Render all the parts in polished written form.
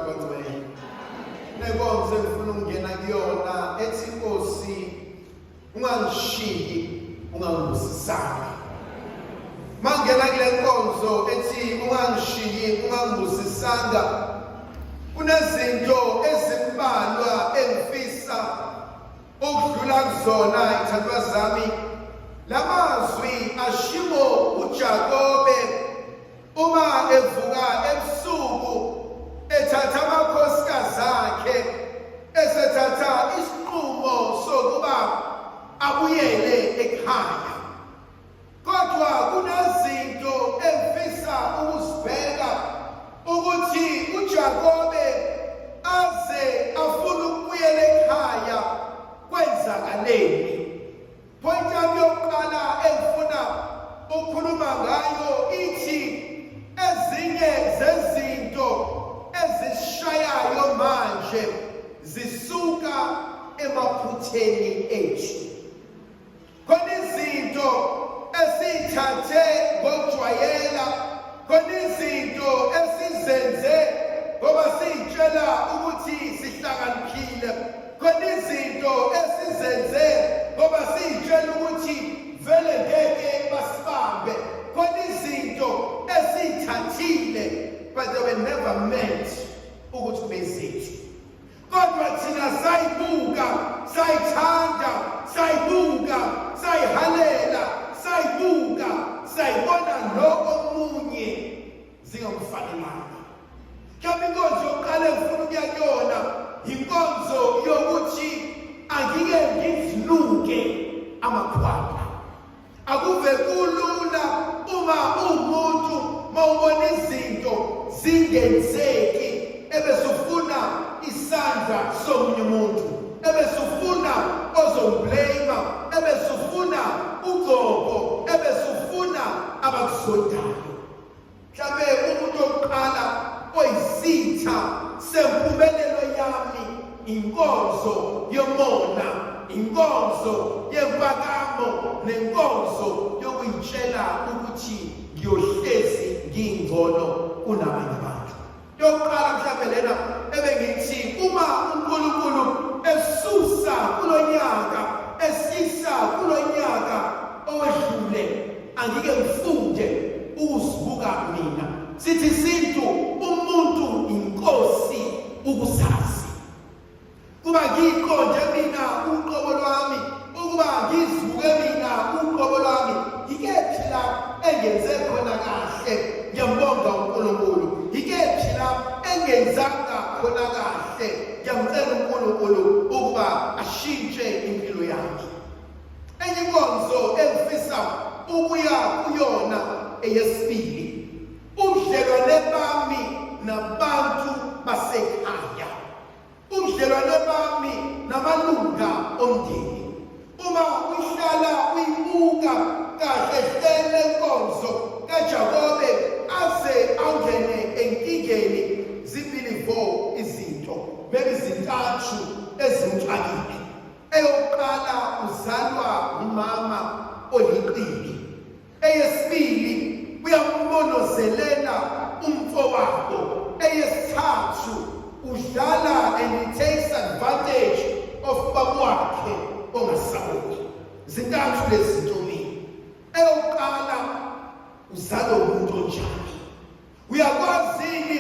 Kwangcwele. Nenkonzo engifuna ukungena kuyona ethi Nkosi ungangishiyi ungangibusisanga. Mangena kule nkonzo ethi ungangishiyi ungangibusisanga kunezinto ezimbalwa engifisa ukudlula kuzona ithandwa zami lamazwi ashiwo uJakobe uma evuka ebusuku ethatha amakhosikazi akhe esethatha isinqumo sokuba abuyele ekhaya. Kodwa kunezinto engifisa ukuzibheka ukuthi uJakobe aze afune ukubuyela ekhaya kwenzakaleni. Point yami yokuqala engifuna ukukhuluma ngayo ithi ezinye zezinto ezisishayayo manje zisuka emaphutheni ethu. Khona izinto esiyithathe ngokujwayela, khona izinto esizenze ngoba siyitshela ukuthi sihlakaniphile, khona izinto esizenze ngoba siyitshela ukuthi vele ngeke basibambe, khona izinto esiyithathile but they were never meant ukuthi kube zethu. Kodwa thina sayibuka, sayithanda, sayibuka, sayihalela, sayibuka, sayibona lo omunye zingamfanelanga. Mhlawumbe inkonzo yokuqala engifuna ukuya kuyona yinkonzo yokuthi angike ngizinuke amakhwapha. Akuve kulula uma uwumuntu mawubona izinto zingenzeki ebese ufuna isandla somunye umuntu, ebese ufuna ozomblame, ebese ufuna ugcobo, ebese ufuna abakuzondayo. Mhlambe umuntu wokuqala oyisitha sempumelelo yami inkonzo yomona, inkonzo yempakamo nenkonzo yokuyitshela ukuthi ngiyohlezi ngingcono kunabanye abantu. Yokuqala mhlambe lena ebengithi uma uNkulunkulu esusa kulonyaka esisa kulonyaka owedlule angike ngifunde ukuzibuka mina sithi isintu umuntu inkosi ukuzazi kuba ngiqonde mina uqobo lwami ukuba ngizibuke mina uqobo lwami yikephi la engenze khona kahle ngiyambonga uNkulunkulu yikephi la engenzanga khona kahle ngiyamcela uNkulunkulu ukuba ashintshe impilo yami. Enye inkonzo engifisa ukuya kuyona eyesibili, ubudlelwane bami nabantu basekhaya, ubudlelwane bami namalunga omndeni. Uma uhlala uyibuka kahle hle le nkonzo kaJakobe aze angene enkingeni zimbili vo izinto, maybe zintathu ezimxakile. Eyokuqala uzalwa umama oyiqili. Eyesibili uyamumonozelela umfowabo. Eyesithathu udlala and he takes advantage of ubaba wakhe ongasaboni. Zintathu lezi zinto mina. Eyokuqala uzalwa umuntu onjani? Uyakwazi yini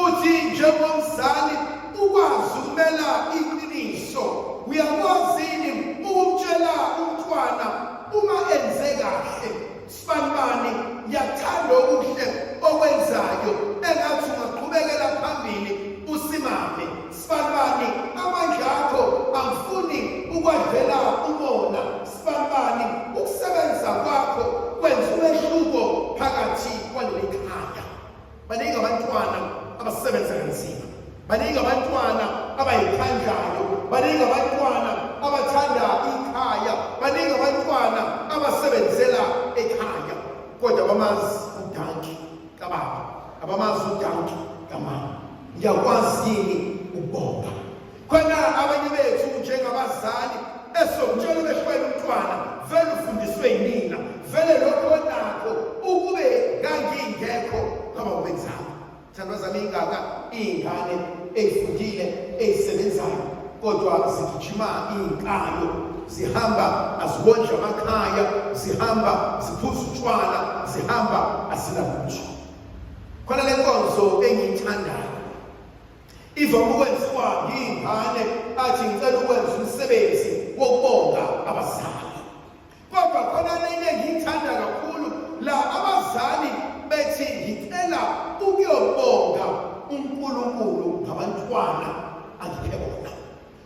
uthi njengomzali ukwazi ukumela iqiniso? Uyakwazi yini ukumtshela umntwana uma enze kahle, sibanibani ngiyakuthanda okuhle okwenzayo, engathi ungaqhubekela phambili usimame. Sibanibani amandla akho angifuni ukwadlela umona. Sibanibani ukusebenza kwakho kwenza umehluko phakathi kwaleli khaya. Baningi abantwana abasebenza kanzima, baningi abantwana abayikhandlayo, baningi abantwana abathanda ikhaya, baningi abantwana abasebenzela ekhaya, kodwa bamazi udanki kababa, abamazi udanki kamama. Ngiyakwazi yini ukubonga? Khona abanye bethu njengabazali esomtshela ubehlwayela umntwana vele ufundiswe yinina vele lokho onakho ukube ngangingekho ngaba wenzani. Thandwa zami ingaka iy'ngane ey'fundile ey'sebenzayo kodwa zigijima iy'nkalo zihamba azibondli amakhaya zihamba ziphuza utshwala zihamba azinalutho. Khona le nkonzo engiyithandayo ivame ukwenziwa yiy'ngane athi ngicela ukwenza umsebenzi wokubonga abazali. Kodwa khona lenye engiyithanda kakhulu la abazali bethi ngicela ukuyobonga uNkulunkulu ngabantwana angiphe bona.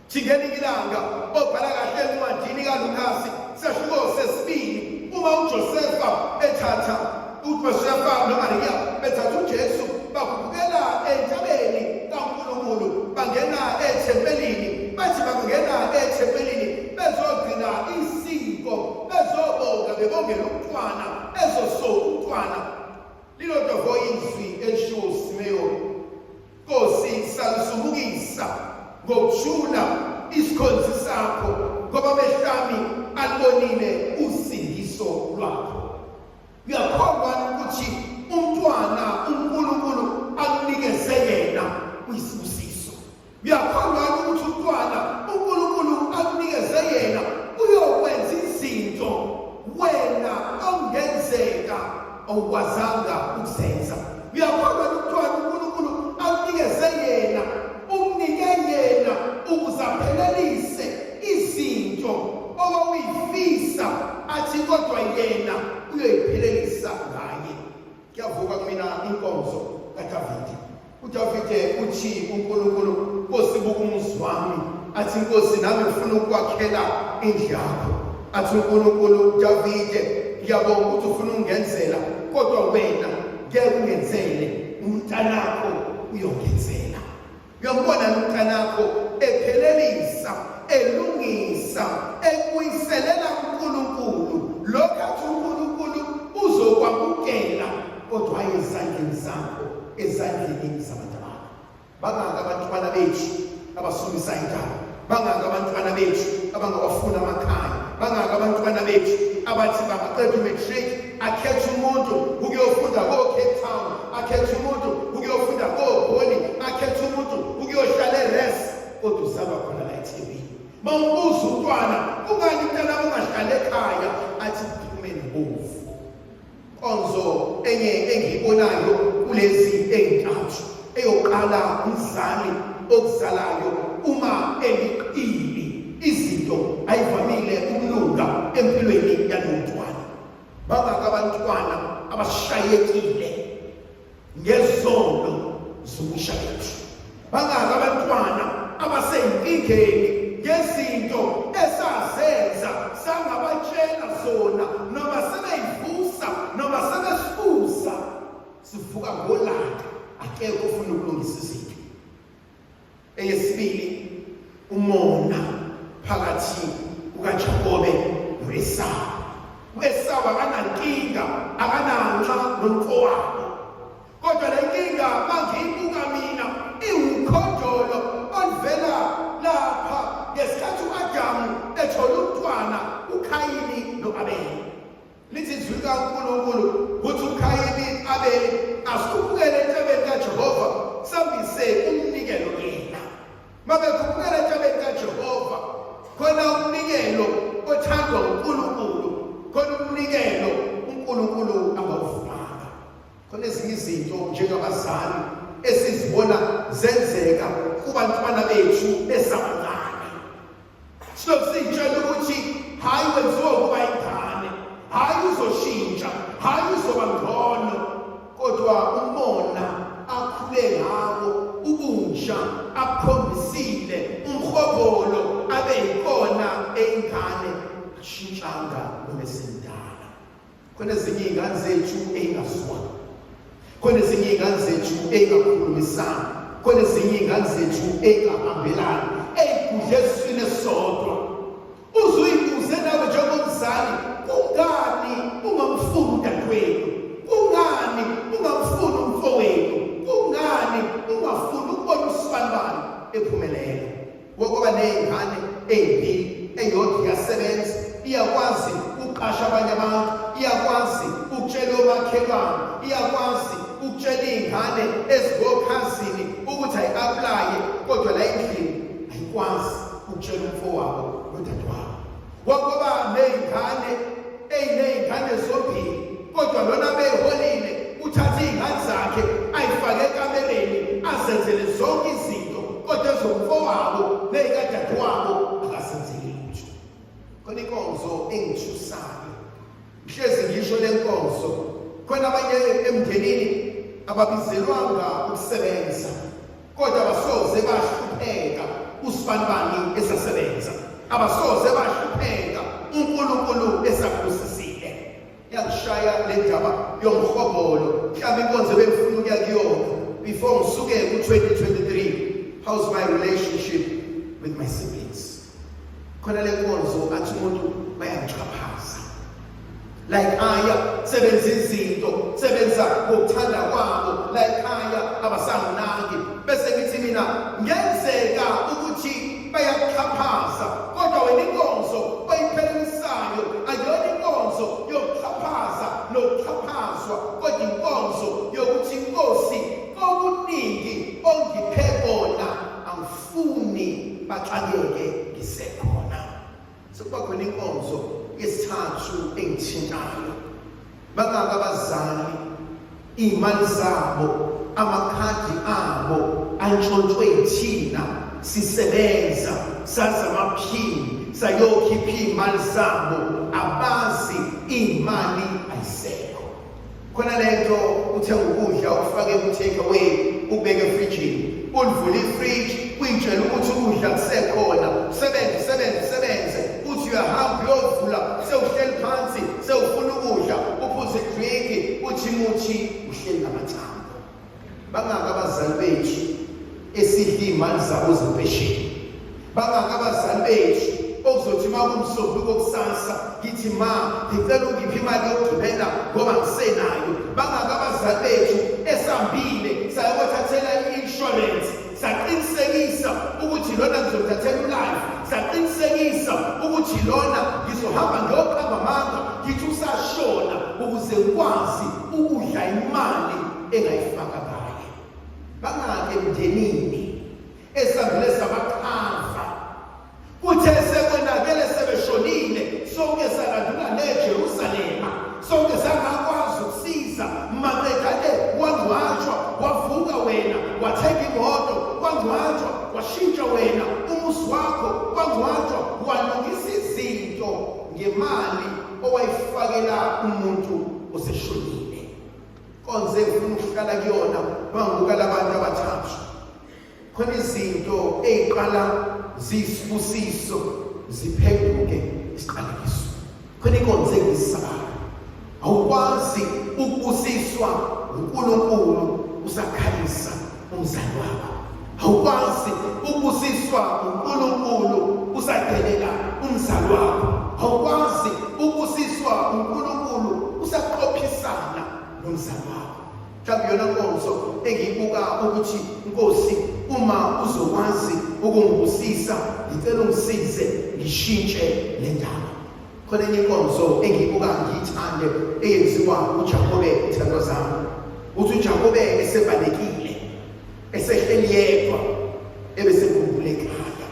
Thingelinye ilanga obhala kahle encwadini kaLukasi sahluko sesibili uma uJosefa ethatha uJosefa noMariya bethatha uJesu bakhuphukela entabeni kaNkulunkulu bangena ethempelini bathi bangena ethempelini bezogcina isiko bezobonga bebongela umntwana ezosoka umntwana lilodwa vo izwi elishiwo uSimeyoni Nkosi salusumukisa ngokuthula isikhonzi sakho ngoba amehlami alibonile usindiso lwakho. Uyakholwa ukuthi umntwana uNkulunkulu akunikeze yena uyisibusiso. Uyakholwa ukuthi umntwana uNkulunkulu akunikeze yena uyokwenza izinto wena ongenzeka awukwazanga ukuzenza. Uyakholwa umntwana uNkulunkulu akunikeze yena umnike yena ukuze aphelelise izinto owawuyifisa athi kodwa yena uyoyiphelelisa ngaye. Kuyavuka kumina inkonzo kaDavide. UDavide uthi uNkulunkulu, Nkosi buka umuzi wami. Athi Nkosi nami ngifuna ukwakhela indlu yakho. Athi uNkulunkulu Davide, ngiyabonga ukuthi ufuna ukungenzela kodwa wena ngeke ungenzele umntanakho uyongenzela. Uyambona umntanakho ephelelisa, elungisa, ekuyiselela uNkulunkulu. Lokho athi uNkulunkulu uzokwamukela kodwa hayi ezandleni zakho, ezandleni zabantu bakho. Bangaki abantwana bethu abasumisa indaba? Bangaki abantwana bethu abangawafuni amakhaya? Bangaki abantwana bethu abathi bangaqeda umatric akhethe umuntu ukuyofunda ko-Cape Town, akhethe umuntu ukuyofunda koGoli, akhethe umuntu ukuyohlala eRes, kodwa usaba khona la eThekwini. Mawumbuza umntwana kungani mntanami ungahlali ekhaya, athi kuphume nebovu. Nkonzo enye engiyibonayo kulezi ezintathu, eyoqala umzali okuzalayo uma eliqili izinto ayivamile ukulunga empilweni yalowo mntwana. Bangaka abantwana abashayekile ngezono zobusha bethu. Bangaka abantwana abaseyinkingeni ngezinto esazenza sangabatshela zona noma sebeyivusa noma sebesibuza sivuka ngolaka akekho ofuna ukulungisa izinto. Eyesibili, umona phakathi kukaJakobe noEsawu. UEsawu akanankinga, akananxa nomfowabo. Kodwa le nkinga mangiyibuka mina iwukhondolo oluvela lapha ngesikhathi u-Adamu ethola umntwana uKhayini no-Abeli. Lithi izwi likaNkulunkulu ukuthi uKhayini Abeli asikhuphukele entabeni kaJehova sambise umnikelo kuyena. Mabekhuphukela entabeni kaJehova khona umnikelo othandwa uNkulunkulu, khona umnikelo uNkulunkulu angawuvumanga. Khona ezinye izinto njengabazali esizibona zenzeka kubantwana bethu besabancane. Silokhu siyitshela ukuthi hhayi wenziwa ukuba ingane, hhayi uzoshintsha, hhayi uzoba ngcono. Kodwa umona akhule ngawo ubunja akukhombisile umhobholo abe yikona eyingane ashintshanga noma esemdala. Khona ezinye iy'ngane zethu ey'ngazwani, khona ezinye iy'ngane zethu ey'ngakhulumisani, khona ezinye iy'ngane zethu ey'ngahambelani, ey'gudle esiswini esisodwa. Uze uyibuze nawe njengomzali, kungani ungamfuni udadewenu? Kungani ungamfuni umfowenu? Kungani ungafuni ukubona usibanibani ephumelela? Wokuba nezingane ezimbili, eyodwa iyasebenza, iyakwazi ukuqasha abanye abantu, iyakwazi ukutshela omakhelwane, iyakwazi. ukutshela iy'ngane ezingokhazini ukuthi ayi-aplaye, kodwa la endlini ayikwazi ukutshela umfowabo nodadewabo. Wakuba ney'ngane ey'ney'ngane zombili, kodwa lona beyiholile uthatha iy'ngane zakhe ayifake ekamereni azenzele zonke izinto, kodwa ezomfowabo ney'kadadewabo akazenzeli lutho. Khona inkonzo engithusayo, ngihlezi ngisho le nkonzo. Khona abanye emndenini ababizelwanga ukusebenza, kodwa abasoze bahlupheka usibanibani esasebenza, abasoze bahlupheka uNkulunkulu esabusisile. Yangishaya le ndaba yomhobholo, mhlawumbe inkonzo ebengifuna ukuya kuyona before ngisuke ku-2023. How's my relationship with my siblings? Khona le nkonzo athi umuntu bayangixhaphaza la ekhaya, sebenza izinto, sebenza ngokuthanda kwabo la ekhaya, abasanginaki. Bese ngithi mina ngenzeka ukuthi bayakuxhaphaza, kodwa wena inkonzo oyiphelelisayo akuyona inkonzo yokuxhaphaza nokuxhaphazwa, kodwa inkonzo yokuthi inkosi kokuningi ongiphe kona angifuni baxakeke ngisekhona. Sekuba khona inkonzo yesithathu engithintayo. Bangaka abazali iy'mali zabo, amakhadi abo antshontshwe yithina sisebenza, sazi amaphini, sayokhipha iy'mali zabo, abazi iy'mali ayisekho. Khona lento uthenga ukudla ukufake ku-take away, ukubeke efrijini, ulivule ifriji uyitshela ukuthi ukudla kusekhona, usebenze usebenze usebenze, uthi uyahamba uyovula sewuhleli phansi sewufuna ukudla, uphuze idrinki, uthi muthi uhleli namathambo. Bangaka abazali bethu esidla iy'mali zabo zempesheni? Bangaka abazali bethu okuzothi uma kumsombuluko kusasa ngithi ma ngicela ungiphe imali yokugibela ngoba ngisenayo? Bangaka abazali bethu esambile sayobothathela i-insurance, saqinisekisa ukuthi lona ngizothathela ulife, saqinisekisa ukuthi lona ngizohamba ngiyoqamba amanga ngithi usashona ukuze ngikwazi ukudla imali engayifaka ngaye? Bangaki emndenini esambile sabaqhaza, kuthe sekonakele sebeshonile, sonke salandula neJerusalema, sonke sangakwazi ukusiza, maqedane wangcwatshwa, wavuka wena wathenga imoto, wangcwatshwa washintsha wena umuzi wakho, wangcwatshwa walungisa izinto ngemali owayifakela umuntu oseshonile. Konze ngifuna ukuhlala kuyona mangibuka labantu abathathu. Khona izinto eziqala ziyisibusiso ziphenduke isiqalekiso. Khona inkonzo engisabayo. Awukwazi ukubusiswa uNkulunkulu usakhalisa umzali wakho. Awukwazi ukubusiswa uNkulunkulu usadelela umzali wakho. Awukwazi ukubusiswa uNkulunkulu usaqophisana nomzali wakho. Mhlawumbe iyona nkonzo engiyibuka ukuthi Nkosi uma uzokwazi ukungibusisa ngicela ungisize ngishintshe le ndaba. Khona enye inkonzo engiyibuka ngiyithande eyenziwa uJakobe ithandwa zami. Uthi uJakobe esebalekile esehleli yedwa ebesekhumbula ekhaya.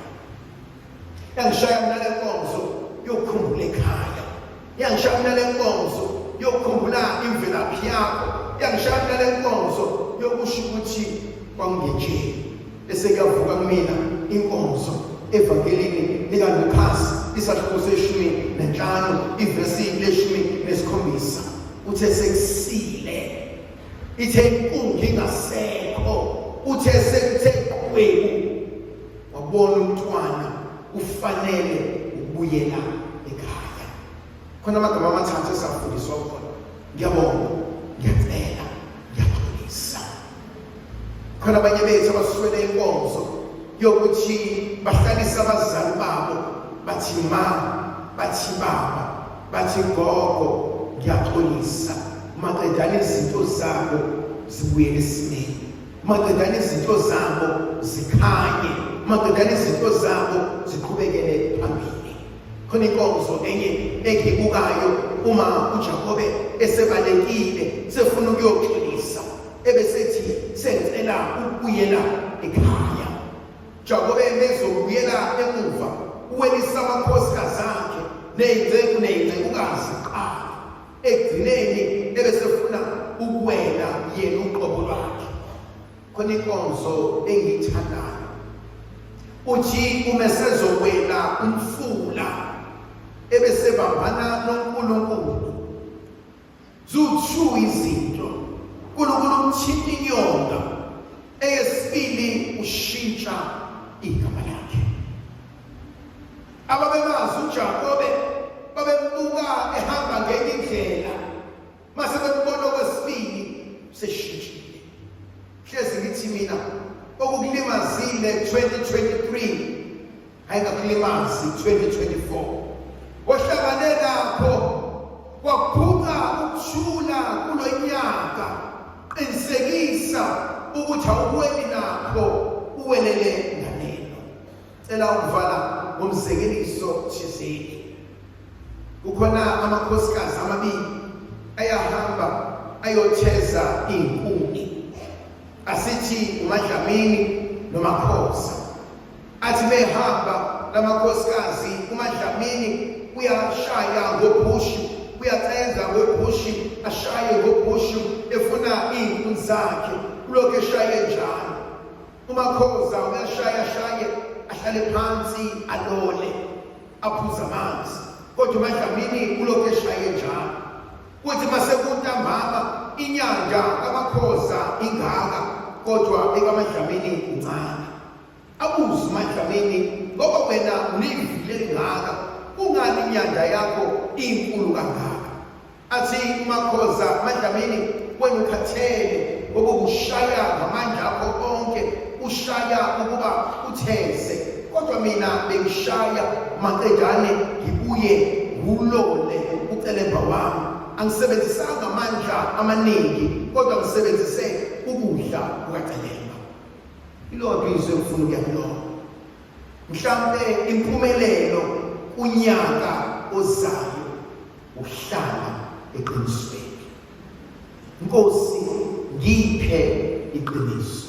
Yangishaya mina le nkonzo yokukhumbula ekhaya. Yangishaya mina le nkonzo yokukhumbula imvelaphi yakho. Yangishaya mina le nkonzo yokusho ukuthi kwakungenjeni. Bese kuyavuka kumina inkonzo evangelini likaLukas isahluko seshumi nanhlanu ivesi leshumi nesikhombisa. Uthe sekusile, ithe inkungu ingasekho, uthe sekuthe qwebu, wabona umntwana ufanele ukubuyela ekhaya. Khona amagama amathathu esafundiswa khona: ngiyabonga, ngiyacela, ngiyaxolisa. Khona abanye bethu abaswele inkonzo yokuthi bahlalise abazali babo, bathi ma, bathi baba, bathi gogo, ngiyaxolisa, maqedane izinto zabo zibuyele esimeni, maqedane izinto zabo zikhanye, maqedane izinto zabo ziqhubekele phambili. Khona inkonzo enye engiyibukayo uma uJakobe esebalekile sefuna ukuyoxolisa. Ebesethi sengicela ukubuyela ekhaya. Jakobe mezobuyela emuva uwelisa amakhosikazi akhe nezinceku nezincekukazi kuqala. Ekugcineni ebesefuna ukuwela yena uqobo lwakhe. Khona inkonzo engiyithandayo. Uthi uma esezowela umfula ebesebambana noNkulunkulu. Zuthu izinto. uNkulunkulu umthinta inyonga. Eyesibili ushintsha igama lakhe. Ababemazi uJakobe babembuka ehamba ngenye indlela. Mase bembona okwesibili seshintshile. Hlezi ngithi mina okukulimazile 2023 ayingakulimazi 2024. Ohlangane nakho kwaphuca ukuthula kulonyaka. Qinisekisa ukuthi awuweli nakho uwelele nganeno. Cela ukuvala ngomzekeliso thizeni. Kukhona amakhosikazi amabili ayahamba ayotheza izinkuni. Asithi uMadlamini noMakhosa. Athi behamba lamakhosikazi uMadlamini uyashaya ngobhushu uyacenza ngobhushu ashaye ngobhushu efuna izinkuni zakhe ulokhu eshaye njalo. UMakhoza uyashaya shaye ahlale phansi alole aphuze amanzi kodwa uMadlamini ulokhu eshaye njalo. Kuthi masekuntambama inyanda kaMakhoza ingaka kodwa ekaMadlamini incane. Abuze uMadlamini ngoba wena unevili elingaka kungani inyanda yakho inkulu kangaka? Athi uMakhoza, MaDlamini, wena ukhathele ngoba ubushaya ngamandla akho onke, ushaya ukuba utheze, kodwa mina bengishaya maqedane ngibuye ngiwulole ucelemba wami. Angisebenzisanga amandla amaningi, kodwa ngisebenzise ukudla kukacelemba. Ilodwa izwi engifuna ukuya kulona. Mhlampe impumelelo kunyaka ozayo Uhlala eqinisweni. Nkosi ngiphe iqiniso.